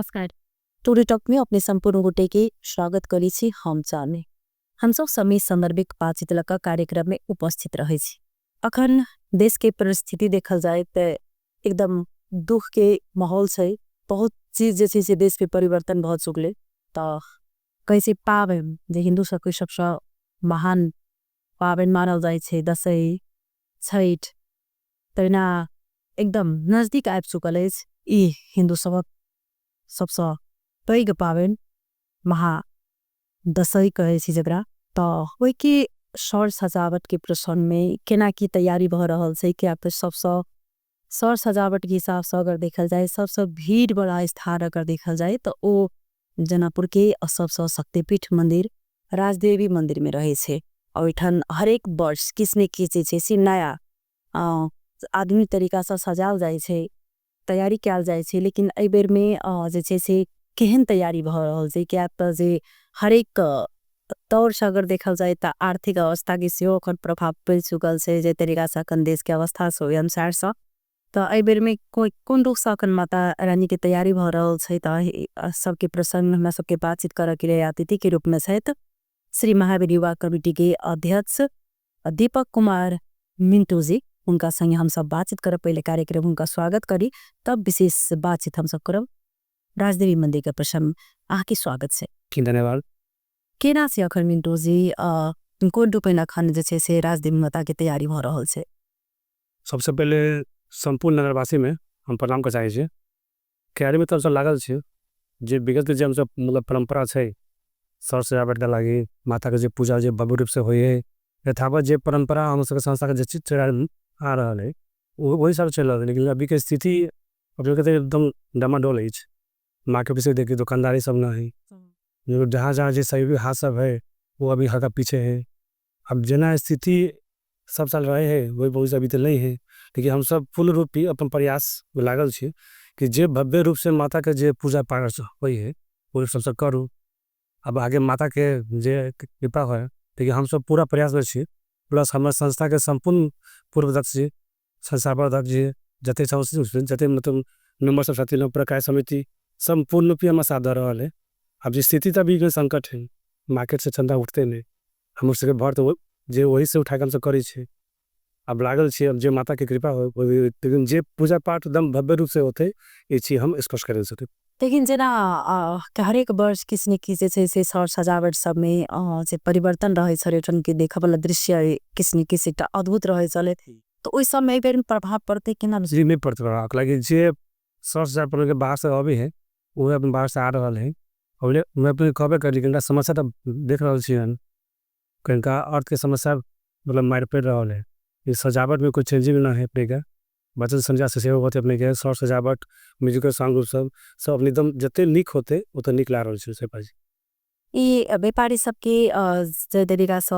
नमस्कार। Today talk में अपने संपूर्ण गोटे के स्वागत करै छी। हम चाँदनी हम सब समय संदर्भिक बातचीत लऽ कऽ कार्यक्रम में उपस्थित रहे छी। अखन देश के परिस्थिति देखल जाए तो एकदम दुख के माहौल छै, बहुत चीज जे छै से देश में परिवर्तन भऽ चुकले। तो कैसे पावन जे हिंदू सबके सबसे महान पावन मानल जाय छै दशई छठ, तहिना एकदम नजदीक आबि चुकल अछि ई हिंदू सबक सबसे पैघ पावन महा दशई कहै छी जकरा। तो ओहि के सर सजावट के प्रसंग में केना की तैयारी भऽ रहल छै, किया तऽ सबसे सर सजावट के हिसाब से अगर देखल जाय सबसे भीड़ वाला स्थान अगर देखल जाय तो ओ जनकपुर के सबसे शक्तिपीठ मंदिर राजदेवी मंदिर में रहे छै। और एठान हरेक वर्ष किछ ने किछ जे छै से नया आधुनिक तरीका से सजायल जाय छै, तैयारी कयल जाय छै। लेकिन एहि बेर में जे छै से केहन तैयारी भऽ रहल छै, किया तऽ जे हरेक तौर से अगर देखल जाय तऽ आर्थिक अवस्था के सेहो अखन प्रभाव पड़ि चुकल छै, जे तरीका से अखन देश के अवस्था छै ओहि अनुसार से। तऽ एहि बेर में कोन रूप से अखन माता रानी के तैयारी भऽ रहल छै, तऽ सबके प्रसंग हमरा सबके बातचीत करऽ के लिए अतिथि के रूप में छथि श्री महावीर युवा कमिटी के अध्यक्ष दीपक कुमार मिंटू जी। उनका संगे हम सब बातचीत करब। पहले कार्यक्रम उनका स्वागत करी तब विशेष बातचीत हम सब करब। राजदेवी मंदिर के प्रसंग अहाँ के स्वागत छै। धन्यवाद। केना छै अखन मिंटू जी, कोन रूपेण अखन जे छै से राजदेवी माता के तैयारी भऽ रहल छै? सबसे पहले संपूर्ण नगरवासी में हम प्रणाम कर चाहे छी। तैयारी में तो हमसब लागल छी, जे विगत के जे हमसब मतलब परंपरा छै सर सजावट के लागी माता के जे पूजा जे भव्य रूप से होइ है, यथावत जे परंपरा हम सबके संस्था के जे चीज आ रहा है वही सब चल रहा है। लेकिन अभी के स्थिति अपने के एकदम डमाडोल अछि। मार्केट से देखिए दुकानदारी सब ना है, जहाँ जहाँ जे सहयोगी हाथ सब है वो अभी हल्का पीछे है। अब जना स्थिति सब साल रहे है वही बहुत अभी तो नहीं है, लेकिन हम सब पूर्ण रूप भी अपन प्रयास में लागल छी कि जे भव्य रूप से माता के जे पूजा पाठ होइ है वो सब करू। अब आगे माता के जे कृपा है, लेकिन हम सब पूरा प्रयास में छी। प्लस हमारे संस्था के संपूर्ण पूर्व अध्यक्ष जी, संस्थापक अध्यक्ष जी, जते जते मतलब मेंबर सब साथी लोग, प्रकाश समिति संपूर्ण रूप हमारे साथ दे रहा है। अब जो स्थिति तभी संकट है, मार्केट से चंदा उठते नहीं, हम उसके भर तो जे वही से उठा के हम सब करी छे। अब लागल छे, अब जे माता के कृपा हो, लेकिन जे पूजा पाठ एकदम भव्य रूप से होते ये चीज हम स्पष्ट कर सकते। लेकिन जना हरेक वर्ष किछ ने किछ जे छै से सर सजावट सब में जे परिवर्तन रहे छले, ओठन के देखे वाला दृश्य किछ ने किछ एकटा अद्भुत रहे छले, तो ओहि सब में एहि बेर में प्रभाव पड़ते कि ना? जी नहीं पड़ते प्रभाव, लेकिन जे सर सजावट के बाहर से अभी है वो अपन बाहर से आ रहा है। और मैं अपने कहबे कर ली कि समस्या तो देख रहा छी, कहीं अर्थ के समस्या मतलब मार पड़ रहा है। इस सजावट में कोई चेंजिंग ना है अपने का, बचन संजा से सेवा होते अपने के सर सजावट म्यूजिकल सॉन्ग सब सब अपने एकदम जते नीक होते उतना नीक ला रहा है पाजी। ये व्यापारी सबके जे तरीका से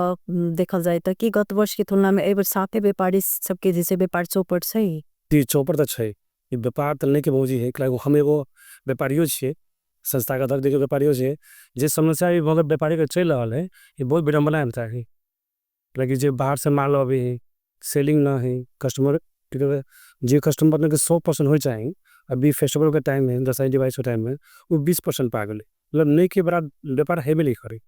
देखल जाए तो कि गत वर्ष की तुलना में एहि बेर साफे व्यापारी सबके जैसे व्यापार चौपट छै? जी चौपट तो छै, ये व्यापार तो नहीं के बहुत ही है, क्योंकि हम एगो व्यापारियों छे, संस्था का दर देखिए व्यापारियों छे, जे समस्या भी बहुत व्यापारी के चल रहा है ये बहुत विडम्बना है ताकि लेकिन जो बाहर से माल अभी है सेलिंग ना है, कस्टमर जो कस्टमर ने 100% हो जाए अभी फेस्टिवल के टाइम में दशहरा दिवाली के टाइम में वो 20% पा गए, मतलब नहीं के बराबर व्यापार है भी नहीं करे।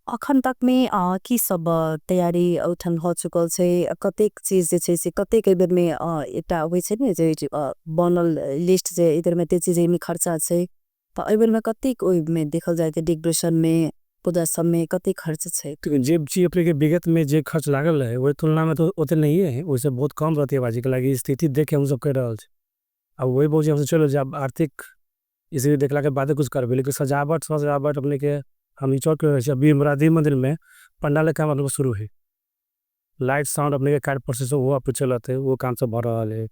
अखन तक में की सब तैयारी उठन हो चुकल छै, कतेक चीज जे छै से कतेक एहि बेर में एकटा होइ छै ने जे बनल लिस्ट जे इधर में ते चीज एहिमे खर्चा छै, तो एहि बेर में कतेक ओहि में देखल जाय तऽ डेकोरेशन में पूजा सब में कतेक खर्च छै? तो जे चीज अपने के विगत में जे खर्च लागल है वही तुलना में तो उतने नहीं है, वैसे बहुत कम रहती है बाजी के लागी स्थिति देख के हम सब कर रहा है। अब वही बहुत हमसे चलो जब आर्थिक इसी देखला के बाद कुछ करबे, लेकिन सजावट सजावट अपने के हम चौक के अभी राधे मंदिर में पंडाल काम अपने को शुरू है, लाइट साउंड अपने के कार्य प्रोसेस वो आप चलते है, वो काम सब भर रहा है।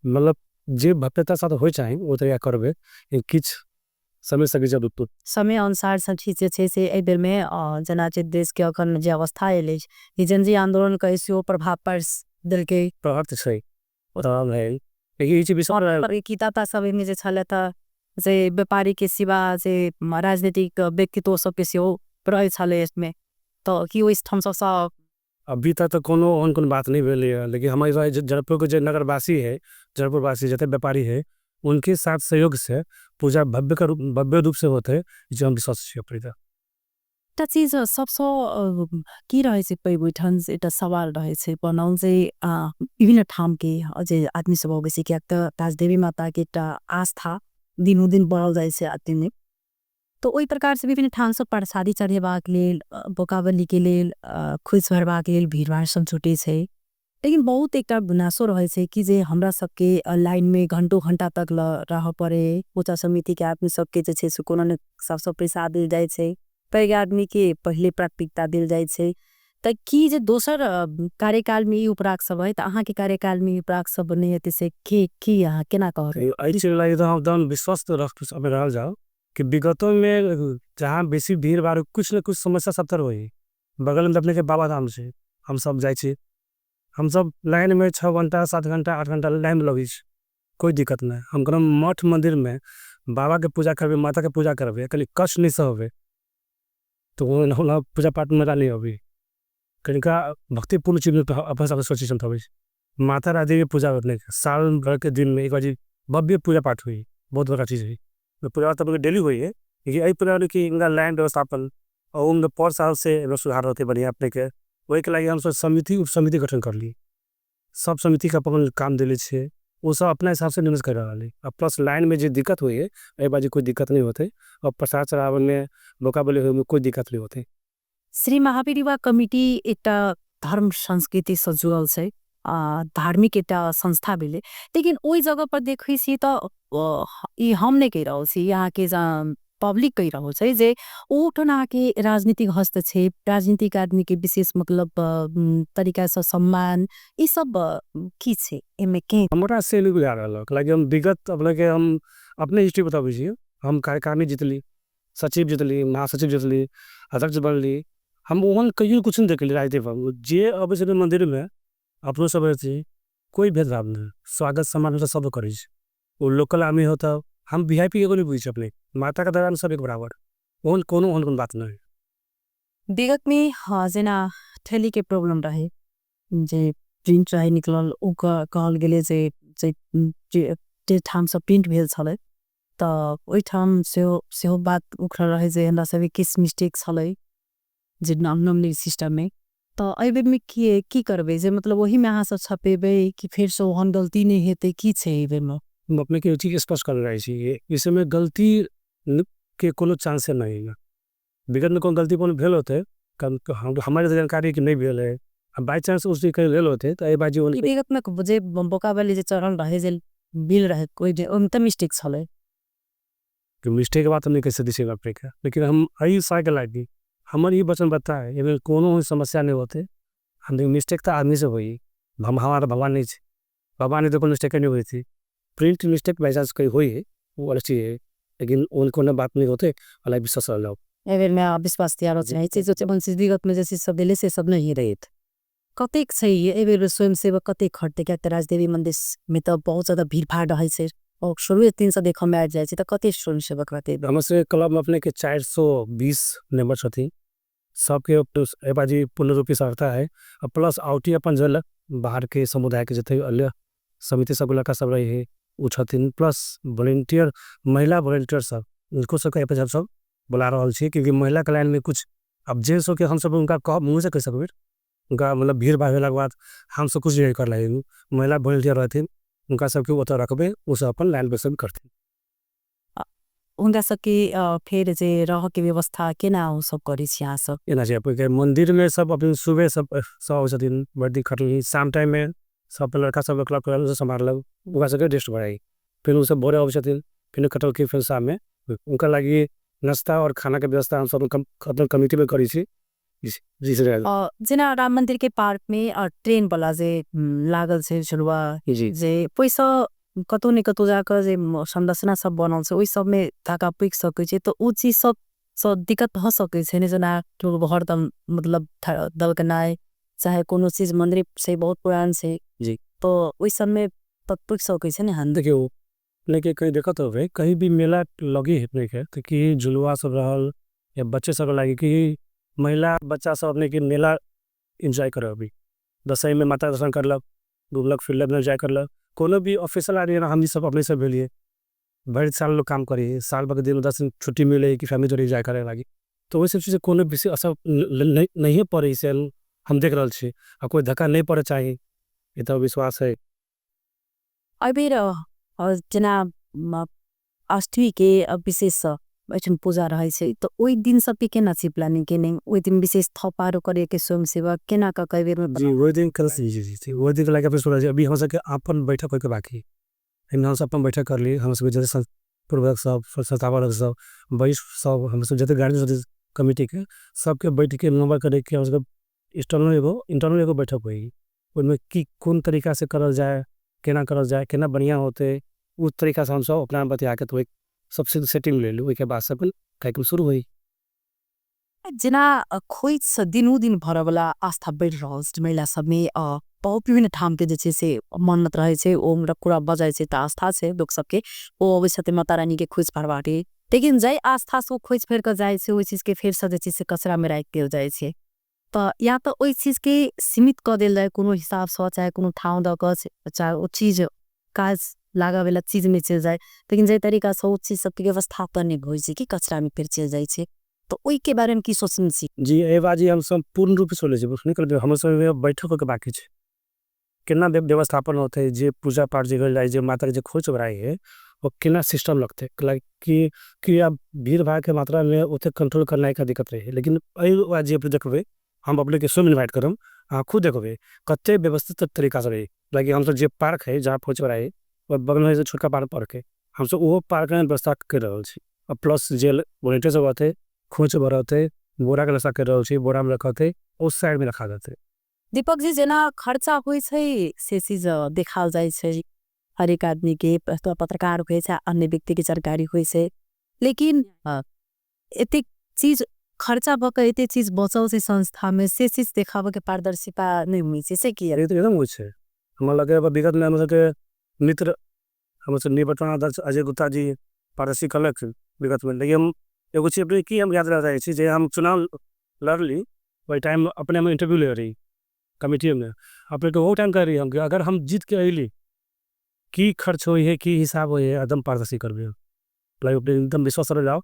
मतलब जे भव्यता साथ हो चाहे वो तरीका करबे, किछ समय सके जब तो समय अनुसार सब चीज जे छै से एहि बेर में जना जे देश के अखन जे अवस्था एलै ई जनजी आंदोलन के सेहो प्रभाव पड़ देलकै। प्रभाव तो छै, वो तो है। लेकिन ई चीज विश्वास रहे। पर ई किताब सब एहिमे जे छलै तऽ जे व्यापारी के सिवा जे राजनीतिक व्यक्तित्व सबके सेहो रहै छलै इसमे, तो की ओहि ठाम सब अभी तक तो कोनो ओहन कोनो बात नहीं भेलै है, लेकिन हमारे जनकपुर के जे नगरवासी है, जनकपुरवासी जते व्यापारी है, उनके साथ सहयोग से पूजा भव्य का रूप, भव्य रूप से होते हैं, जो हम विश्वास छी अपने। एकटा चीज सबसँ की रहै छै पैघ ओहिठाम, एकटा सवाल रहै छै बनाउल जे विभिन्न ठामके जे आदमी सब अबै छै, किएक तऽ राजदेवी माताके एकटा आस्था दिनोदिन बढ़ल जाइ छै आदमीमे, तऽ ओहि प्रकारसँ विभिन्न ठामसँ प्रसादी चढ़ेबाक लेल, बोकाबलीके लेल, खोइछ भरबाक लेल भीड़भाड़ सब जुटै छै। लेकिन बहुत एकटा गुनासो रहै छै कि जे हमरा सबके लाइनमे घंटो घंटा तक रहऽ पड़े, पूजा समितिके आदमी सबके जे छै से कोनो ने सबसँ पैसा देल जाइ छै, पैघ आदमीके पहिले प्राथमिकता देल जाइ छै। तऽ की जे दोसर कार्यकालमे ई उपराग सब है तऽ अहाँके कार्यकालमे ई उपराग सब नहि हेतै, से की अहाँ केना कहबै? एहि चीज लागि तऽ हम एकदम विश्वस्त रहल जाउ कि विगतों में जहाँ बेसी भीड़ भाड़ कुछ न कुछ समस्या सब तर होई। बगल में अपने के बाबा धाम छै, हम सब जाइ छी, हम सब लाइन में 6 घंटा 7 घंटा 8 घंटा लाइन में लगै छी, कोई दिक्कत नहीं। हम कोनो मठ मंदिर में बाबा के पूजा करबे, माता के पूजा करबे, कनि कष्ट नहीं सहबे तो वो पूजा पाठ में मजा नहीं आबे। कनिका भक्तिपूर्ण चीज में अपन सब सोची समझावे। माता रानी के पूजा होने साल भर के दिन में एक बार भव्य पूजा पाठ हुई, बहुत बड़ा चीज हुई। पूजा पाठ तो डेली हुई है, लेकिन यही पूजा कि इनका लाइन व्यवस्थापन और उनके पर साल से सुधार होते बढ़िया अपने के। वही के लिए हम सब समिति उप समिति गठन कर ली, सब समिति का अपन काम दे ली, वो सब अपना हिसाब से निमेष कर रहा है। अब प्लस लाइन में जो दिक्कत हुई है, यही बाजी कोई दिक्कत नहीं होते, और प्रसाद चढ़ावन में बोकाबली हुई में कोई दिक्कत नहीं होते। श्री महावीर युवा कमिटी एक धर्म संस्कृति से जुड़ल छै, धार्मिक एक संस्था भेलै, लेकिन ओहि जगह पर देखै छी तऽ ई हम नहि कहि रहल छी, यहाँ के पब्लिक कहि रहल छै जे ओठन अहाँके राजनीतिक हस्तक्षेप, राजनीतिक आदमी के विशेष मतलब तरीका से सम्मान, ई सब की छै एमे के? हमरा से नहीं बुझा रहल है, लाइक हम विगत अपने के हम अपने हिस्ट्री बताबै छी, हम कार्यकारिणी जितली, सचिव जितली, महासचिव जितली, अध्यक्ष बनली, हम ओहन कहियो कुछ नहीं देखली राजनीति पर। जे अबै छै मंदिर में अपनो सब छै, कोई भेदभाव नहीं, स्वागत सम्मान सब करै छै। वो लोकल आदमी होता, हम वी I P एगो नहीं बुझै अपने, माता का दरबार में सब एक बराबर, ओहन कोनो ओहन कोनो बात नहीं। विगत में हाँ जेना थैली के प्रॉब्लम रहे, जे प्रिंट रहे निकलल, ओ कहल गेलै जे जे ठाम सब प्रिंट भेल छलै तऽ ओहि ठाम सेहो बात उखड़ल रहे जे हमरा सबके किछु मिस्टेक छलै जे नाम नमनी सिस्टम में, तऽ एहि बेर में की करबै जे मतलब ओही में अहाँ सब छपेबै कि फेर से ओहन गलती नहीं हेतै, की छै एहि बेर में? हम अपने के चीज स्पष्ट कर रहे छी, इसमें गलती के कोनो चांस नहीं है। विगत में कोनो गलती कोनो भेल होते, हमारे जानकारी की नहीं भेल है, अब बाई चांस उस चीज के भेल होते तो एहि बाजी ई विगत में जे बोकाबली जे चढ़ल रहे, जे बिल रहे, कोई जे ओहिमे तऽ मिस्टेक छलै। कि मिस्टेक के बात हम नहीं कह सकते छी अपने के, लेकिन हम एहि साइकिल लागी हमर ई वचन बता है, एहिमे कोनो समस्या नहीं होते। हम मिस्टेक तो आदमी से होई, हम हमारा भगवान नहीं छे, भगवान नहीं तो कोनो मिस्टेक नहीं हुई थी। प्रिंट मिस्टेक बाई चांस कहीं हुई है वो अलग चीज है, लेकिन उनको ना बात नहीं होते, अलग विश्वास रहो। एहि बेर में विश्वास तैयार हो जाए, जो अपन चीज विगत में जैसे सब देले से सब नहीं रहे। कतेक छै एहि बेर स्वयंसेवक कतेक खटते, किएक तऽ राजदेवी मंदिर में तऽ बहुत ज्यादा भीड़भाड़ रहै छै और शुरुए दिन से देखऽ में आबि जाइ छै, तऽ कतेक स्वयंसेवक रहतै? हमर सबके क्लब में अपने के 420 मेंबर छथिन, सबके एहि बाजी पूर्ण रूपी सहायता है, और प्लस आउटी अपन जो बाहर के समुदाय के जते अन्य समिति सब लड़का सब रहे है वो छथिन, प्लस वॉलेंटियर महिला वॉलेंटियर सब उनको सबके एहि पर सब बुला रहल छी, क्योंकि महिला के लाइन में कुछ अब जेंट्स के हम सब उनका कह मुँह से कह सकबै, उनका मतलब भीड़ भाड़ भेलाके बाद हम सब कुछ नहीं कर लागे, महिला वॉलेंटियर रहथिन उनका सबके ओतऽ रखबै, ओ सब अपन लाइन पे सब करथिन। उनका सबके फेर जे रह के व्यवस्था केना ओ सब करै छी अहाँ सब? एना छै, अपन मंदिर में सब अपन सुबह सब सब छथिन, वर्दी खटली, शाम टाइम में सब लड़का सब क्लब कर सम्हारलक, उनका सबके रेस्ट भराई, फिर ओ सब भोरे अबै छथिन, फिर खटलखिन, फिर शाम में उनका लागि नाश्ता और खाना के व्यवस्था हम सब अपन कमिटी में करै छी। जी सर। जेना राम मंदिर के पार्क में ट्रेन वाला जे लागल छै झुलुआ, जे पैसा कतौ ने कतौ जाकर जे संरचना सब बनल छै ओहि सब में धक्का पुगि सकै छै, तऽ ओ चीज सब सब दिक्कत भऽ सकै छै ने, जेना केओ हरदम मतलब दलकनाइ चाहे कोनो चीज मंदिर छै बहुत पुरान छै तो ओहि सब में तक पुगि सकै छै ने। हम देखियौ अपने के कहीं देखत होबै कहीं भी मेला लगी है अपने के, तो कि झुलुआ सब रहल या बच्चे सब लागे कि महिला बच्चा सब अपने के मेला एंजॉय करे अभी, दसई में माता दर्शन करलक, घूमलक फिरलक एंजॉय करलक, कोनो भी ऑफिशियल आदमी हम सब अपने सब भेलिए भरि साल लोग काम करी, साल भर के दिन 10 दिन छुट्टी मिले कि फैमिली जोड़े जाय करे लागी, तो ओहि सब चीज कोनो विशेष असर नहीं पड़े से हम देख रहा छी, आ कोई धक्का नहीं पड़े चाही, ये तो विश्वास है। एहि बेर जेना अष्टमी के विशेष एहिठाम पूजा रहै छै, तऽ ओहि दिन सबके केना छै प्लानिंग केने, ओहि दिन विशेष थपारो करे के स्वयंसेवक केना कऽ कई बेर में? जी ओहि दिन जी जी ओहि दिन लागे अपने अभी हम सबके अपन बैठक होइके बाकी, हम सब अपन बैठक कर ली, हम सब जते पूर्वक सब संस्थापक सब वरिष्ठ सब हम सब जते गार्जियन कमिटी के सबके बैठ के नंबर करे के हम सब इंटरनल एगो बैठक होई, ओहिमे की कोन तरीका से करल जाए, केना करल जाए, केना बढ़िया होते, उस तरीका से हम सब अपना बतिया के तो सबसे सेटिंग ले लू, ओहिके बाद सब कार्यक्रम शुरू होई। जेना खोइच दिनों दिन भरवला आस्था बढ़ रहल छै महिला सब में, बहुत विभिन्न ठाम के जे छै से मन्नत रहे छै, ओ कुरा बजाय छै त आस्था छै लोक सबके, ओ अबै छथिन माता रानी के खोइच भरबाके, लेकिन जाहि आस्था से ओ खोइच भरि के जाइ छै ओहि चीज के फेर से जे छै से कचरा में राखि देल जाइ छै, तऽ या तऽ ओहि चीज के सीमित कऽ देल जाय कोनो हिसाब सँ, चाहे कोनो ठाव दऽ कऽ, चाहे ओ चीज काज लागऽ वाला चीज में चलि जाय, लेकिन जाहि तरीका सँ ओ चीज सबके व्यवस्थापन नहि होइ छै कि कचरा में फेर चलि जाइ छै, तऽ ओहि के बारे में की सोचने छी? जी एहि बाजी हम सब पूर्ण रूप से सोचले छी, हमर सब बैठक के बाकी छै, केना व्यवस्थापन होते, जे पूजा पाठ जे होल जाय, जे माता के जे खोइच भराइ है वो केना सिस्टम लगते, कि अब भीड़ भाड़ के मात्रा में उते कंट्रोल करना का दिक्कत रहे, लेकिन एहि बात जे देखबै हम अपने के स्वयं इन्वाइट करम, अहाँ खुद देखबै कते व्यवस्थित तरीका से रही, लाइक हम सब जे पार्क है जहाँ खोइच भराइ है बगल में छोटका पार्क है, हम सब वो पार्क में व्यवस्था कर रहल छी, और प्लस जे वॉलंटियर सब रहते खोइच भरते, बोरा के व्यवस्था कर रहल छी, बोरा में रखते उस साइड में रखा जाते। दीपक जी जेना खर्चा होइ छै से चीज देखाल जाइ छै हरेक आदमी के, पत्रकार होइ छै अन्य व्यक्ति के जानकारी होइ छै, लेकिन एतेक चीज खर्चा भऽ के एतेक चीज बचल छै संस्था में से चीज देखाबऽ के पारदर्शिता नहीं होइ छै, से की? एकदम होइ छै। हमरा लगे विगत में हमरा सबके मित्र हमर सब निवर्तमान अध्यक्ष अजय गुप्ता जी पारदर्शी कलक विगत में, लेकिन हम एगो चीज अपने की हम याद रह जाइ छी जे हम चुनाव लड़ली ओहि टाइम अपने हम इंटरव्यू ले रही कमिटी में, अपने के वो टाइम कह रही हम कि अगर हम जीत के अयली की खर्च होई है की हिसाब होई है एकदम पारदर्शी करबे, अपने एकदम विश्वास रह जाओ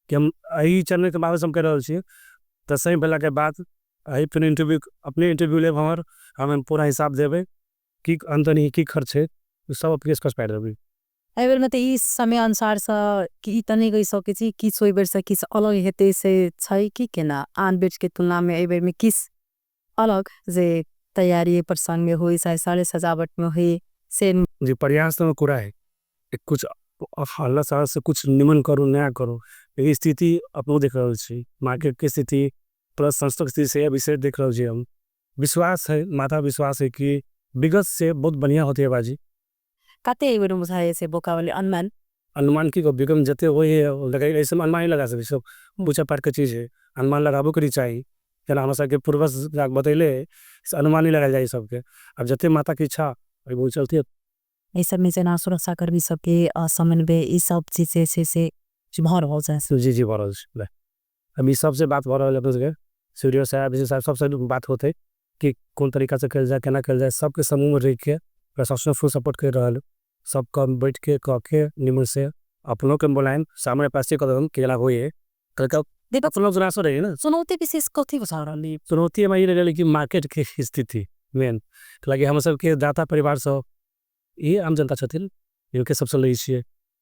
कि हम एहि चैनल के माध्यम से हम कह रहल छी, तऽ सही भेला के बाद एहि फिर इंटरव्यू अपने इंटरव्यू लेब हम पूरा हिसाब देबै की आमदनी की खर्च है सब अपने स्पष्ट पाइ देबै। एहि बेर में तऽ ई समय अनुसार सँ कि ई तऽ नहि कहि सकै छी किछु ओहि बेर सँ किछु अलग हेतै से छै कि केना, आन बेर के तुलना में एहि बेर में किछु अलग जे तैयारी प्रसंग में होइ चाहे सारे सजावट में होइ से? जी प्रयास तो पूरा है कुछ हल्ला साल से कुछ निमन करू नया करू, लेकिन स्थिति अपनो देख रहल छी, मार्केट के स्थिति प्लस संस्था के स्थिति से अभी से देख रहल छी, हम विश्वास है माता विश्वास है कि विगत से बहुत बढ़िया होती है बाजी। कते एहि बेर बुझाइ छै बोकावली अनुमान? अनुमान की विगत जते वही है लगाई ऐसे अनुमान ही लगा सकते, सब पूजा पाठ के चीज है अनुमान लगाबो के नहीं चाहिए, जेना हमरा सबके पूर्वज बतैले अनुमान ही लगायल जाए सबके, अब जते माता की इच्छा वो चलती है। एहि सब में जेना सुरक्षाकर्मी सबके समन्वय ई सब चीज जे छै से भऽ रहल छै। जी जी भऽ रहल छै, अभी सबसे बात भऽ रहल है अपने सबके सूर्य साहब विजय साहब सबसे बात होते कि कोन तरीका से कयल जाए केना कयल जाए, सबके समूह में रह के प्रशासन फुल सपोर्ट कर रहल, सब कम बैठ के कह के निमन से अपनों के बोलायम सामने पास से कदम केला होई है अपनों गुनासो रही ना। चुनौती विशेष कथी बुझा रहल है? चुनौती हमारी रही कि मार्केट के स्थिति मेन, लागे हम सबके दाता परिवार सब ये आम जनता छथिन इनके सबसे लै छियै,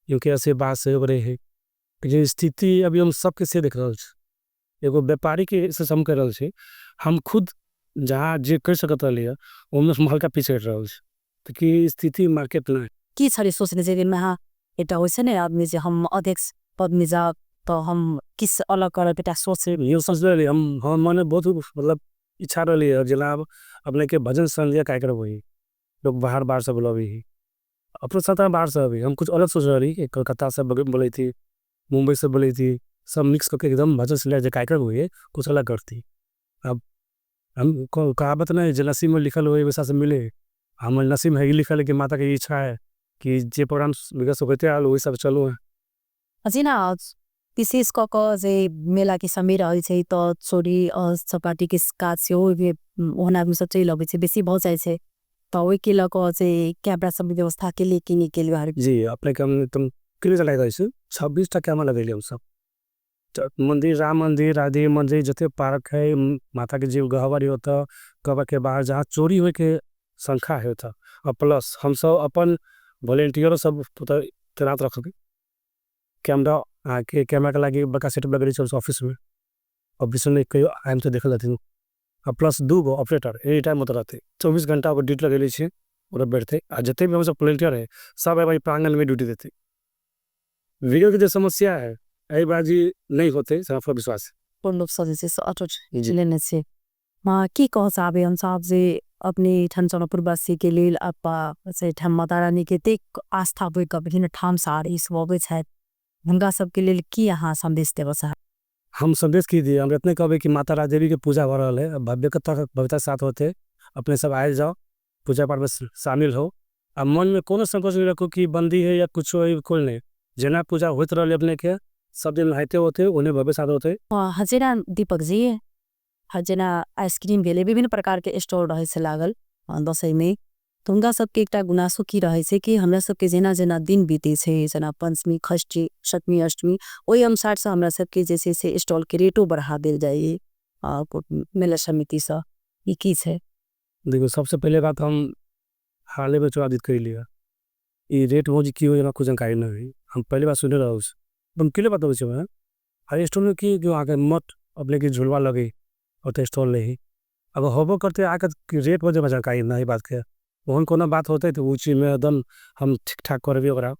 इनके ऐसे बात से रहे है जे स्थिति अभी हम सबके से देख रहल छी, एगो व्यापारी के से हम कर रहल छी, हम खुद जहाँ जे कर सकत रहली है ओहिमे हम हल्का पीछे हटि रहल छी, तऽ की स्थिति मार्केट नहि की छलै सोचने जे दिनमे अहाँ एकटा होइ छै ने आदमी जे हम अध्यक्ष पदमे जाब तऽ हम किछु अलग करब एकटा सोच यो सोचले रही हम मने बहुत मतलब इच्छा रहली है, जेना अब अपने के भजन संध्या कार्यक्रम होई लोग बाहर बाहर से बुलाबी है, अपने साथ बाहर से अभी हम कुछ अलग सोच रही कि कलकत्ता से बोले थी मुंबई से बोले थी सब मिक्स करके एकदम भजन संध्या जो कार्यक्रम हुई है कुछ अलग करती। अब हम कहावत नहीं जो नसीब में लिखल हुए वैसा से मिले, हम नसीब में ही लिखल है कि माता की इच्छा है कि जे प्रोग्राम विगत होते आल वही सब चलू है। जेना विशेष कऽ कऽ जे मेला के समय रहै छै तऽ चोरी चपाटी के काज सेहो ओहन आदमी सब चलि अबै छै बेसी भऽ जाइ छै, तऽ ओहिके लऽ कऽ जे कैमरा सब व्यवस्था के लिए की नहि केलियै? जी अपने के हम एकदम क्लियर लागि छै 26 टा कैमरा लगेलियै हमसब। मंदिर, राम मंदिर, राधे मंदिर, जते पार्क है, माता के जे गहवर होता, गहवर के बाहर जहाँ चोरी होय के संख्या है होता। और प्लस हमसब अपन वॉलेंटियरो सब तैनात रखबे। कैमरा के कैमरा के लागी बड़का सेटअप लगेले छी ऑफिस में। ऑफिस में कहियो आइम तो देखल जाथिन। आ प्लस 2 गो ऑपरेटर एनी टाइम ओतऽ रहते, 24 घंटा ओकर ड्यूटी लगेले छी, ओतऽ बैठते। आ जते भी हमसब वॉलेंटियर है सब एहि प्रांगण में ड्यूटी देते। विगत के जे समस्या है एहि बार जी नहीं होते, से हमरा विश्वास है। पूर्ण रूप से जे छै से अटूट लेने छी। की कह चाहबै हम सब जे अपने ठाम जनकपुरवासी के लेल से ठाम माता रानी के एतेक आस्था होय के विभिन्न ठाम से आर ई सब अबै छथि, हुनका सबके लेल की अहाँ संदेश देबऽ चाहब? हम संदेश की दिए, हम इतने कहबै कि माता रानी देवी के पूजा हो रहा है, भव्यता साथ होते, अपने सब आयल जाओ, पूजा पाठ में शामिल हो। आ मन में कोनो संकोच नहीं रखो कि बंदी है या कुछ है, कोई नहीं, जना पूजा होते रहे अपने के सब दिन नहाते होते, उन्हें भव्य साथ होते। हजेना दीपक जी, हजेना आइसक्रीम भेले विभिन्न प्रकार के स्टॉल रहे से लागल दसई में, तो उनका सबके एकटा गुनासो की रहे से कि हमरा सबके जेना जेना दिन बीते छे, जेना पंचमी, षष्ठी, सप्तमी, अष्टमी, ओहि अनुसार से हमरा सबके जे छै से स्टॉल के रेटो बढ़ा देल जाइए मेला समिति से, ई की छै? देखो सबसे पहले बात हम हाल में चुनाव जीत कर लिया, ये रेट हो जी की हो कुछ जानकारी नहीं हुई, हम पहले बात सुने रहे उस हम क्लियर बात हो है। हर स्टॉल में की जो आके मत अपने की झुलवा लगे और तो स्टॉल नहीं, अब होबो करते आके रेट हो जाए जानकारी नहीं बात के, वहाँ कोनो बात होते तो वो चीज़ में एकदम हम ठीक ठाक कर भी ओकरा,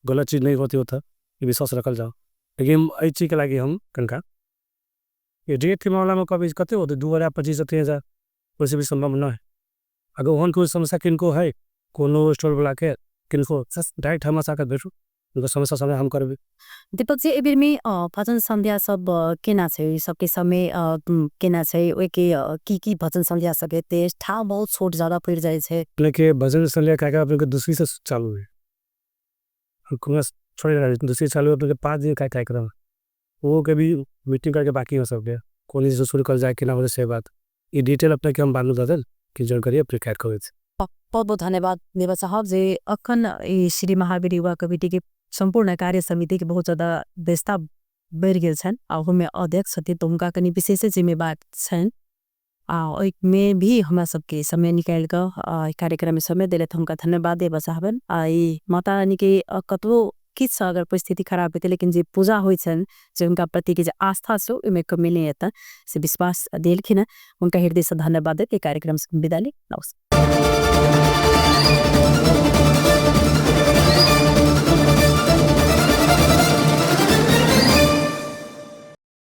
गलत चीज़ नहीं होती होता, ये विश्वास रखल जाओ। लेकिन यही चीज़ के लागी हम कनका ये रेट के मामला में कभी कते होते 2025 से 3000 वैसे भी संभव न है। अगर वहाँ कोई समस्या किनको है कोनो स्टॉल बुला के किनको डायरेक्ट हम आकर बैठू, उनका समस्या समय हम करबे। दीपक जी, एहि बेर में भजन संध्या सब केना छै, सबके समय केना छै, ओहि के की की भजन संध्या सब हेतै, ठाम बहुत छोट ज्यादा पड़ जाइ छै। अपने के भजन संध्या कार्यक्रम अपने के दूसरी से चालू है, छोड़े रहे, दूसरी चालू है, अपने के 5 दिन का कार्यक्रम, वो के भी मीटिंग करके बाकी हो सबके कौन चीज शुरू कर जाए कि ना हो से बात, ये डिटेल अपने के हम बाद में बता दें कि जानकारी अपने कैद करें। बहुत बहुत धन्यवाद देवा साहब जे अखन ई श्री महावीर युवा कमेटी के संपूर्ण कार्य समिति के बहुत ज्यादा व्यस्तता बढ़ि गेल छनि आ ओहोमे अध्यक्ष छथिन तऽ हुनका कनि विशेष जिम्मेवार छनि आ ओहिमे भी हमरा सबके समय निकालि कऽ कार्यक्रम में समय देलथि, हुनका धन्यवाद देबऽ चाहबनि। आ ई माता रानी के कतबो किछु अगर परिस्थिति खराब हेतै लेकिन जे पूजा होइ छनि जे हुनका प्रति के जे आस्था छै ओहिमे कमी नहि एतनि से विश्वास देलखिन हँ, हुनका हृदय से धन्यवाद दैत ई कार्यक्रम से विदा ली। नमस्कार।